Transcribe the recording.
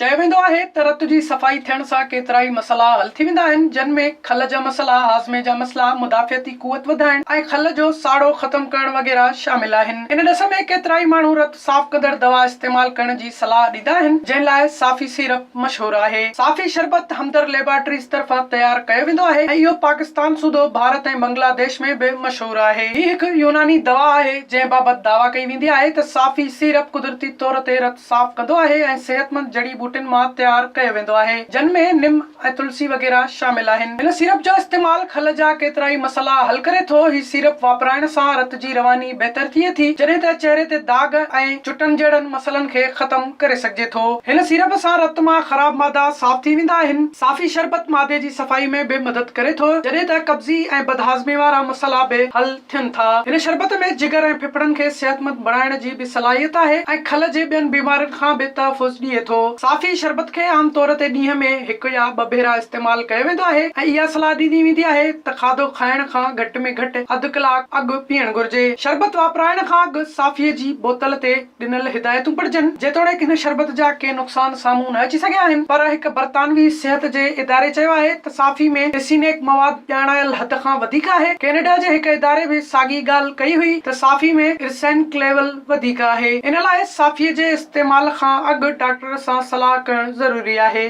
چيو ويندو آهي ته رت جي صفائي ٿيڻ سان ڪيترائي مسئلا حل ٿي ويندا آهن، جن ۾ کل جا مسئلا، هاضمي جا مسئلا، مدافعتي قوت وڌائڻ ۽ کل جو ساڙو ختم ڪرڻ وغيره شامل آهن. ان ڏس ۾ ڪيترائي ماڻهو رت صاف ڪندڙ دوا استعمال ڪرڻ جي صلاح ڏيندا آهن، جنهن لاء صافي سيرپ مشهور آهي. صافي شربت همدرد ليبارٽريز طرفان تيار ڪيو ويندو آهي ۽ اهو پاڪستان سوڌو ڀارت ۽ بنگلاديش ۾ به مشهور آهي. هي هڪ يوناني دوا آهي، جنهن بابت دعويٰ ڪئي ويندي آهي ته صافي سيرپ قدرتي طور تي رت صاف ڪندو آهي ۽ صحتمند جڙي ٻوٽين مان تيار ڪيو ويندو آهي، جن ۾ نم ۽ تلسي وغيره شامل آهن. هن سيرپ جو استعمال کل جا ڪيترائي مسئلا حل ڪري ٿو. هي سيرپ واپرائڻ سان رت جي رواني بهتر ٿئي ٿي، جڏهن ته چهري تي داغ ۽ چٽن جهڙن مسئلن کي ختم ڪري سگهجي ٿو. هن سيرپ سان رت مان خراب مادا صاف ٿي ويندا آهن. صافي شربت معدي جي صفائي ۾ به مدد ڪري ٿو، جڏهن ته قبضي ۽ بدهاضمي وارا مسئلا به حل ٿين ٿا. هن شربت ۾ جگر ۽ ڦڦڙن کي صحتمند بڻائڻ جي به صلاحيت آهي ۽ کل جي ٻين بيمارين کان به تحفظ ڏئي ٿو. صافي شربت کي عام طور تي ڏينهن ۾ هڪ يا ٻه ڀيرا استعمال ڪيو ويندو آهي ۽ اها صلاح ڏني ويندي آهي ته کاڌو کائڻ کان گهٽ ۾ گهٽ اڌ ڪلاڪ اڳ پيئڻ گهرجي. شربت واپرائڻ کان اڳ صافيء جي بوتل تي ڏنل هدايتون پڙهجن. جيتوڻيڪ هن شربت جا ڪي نقصان سامهون نه اچي سگهيا آهن پر هڪ برطانوي صحت جي اداري چيو آهي ته صافي ۾ ارسينيڪ مواد ڄاڻايل حد کان وڌيڪ آهي. ڪينيڊا جي هڪ اداري به ساڳي ڳالهه ڪئي هئي ته صافي ۾ ارسينڪ ليول وڌيڪ آهي. ان لاء صافي جي استعمال کان اڳ ڊاڪٽر سان صلاح ڪرڻ ضروري آهي.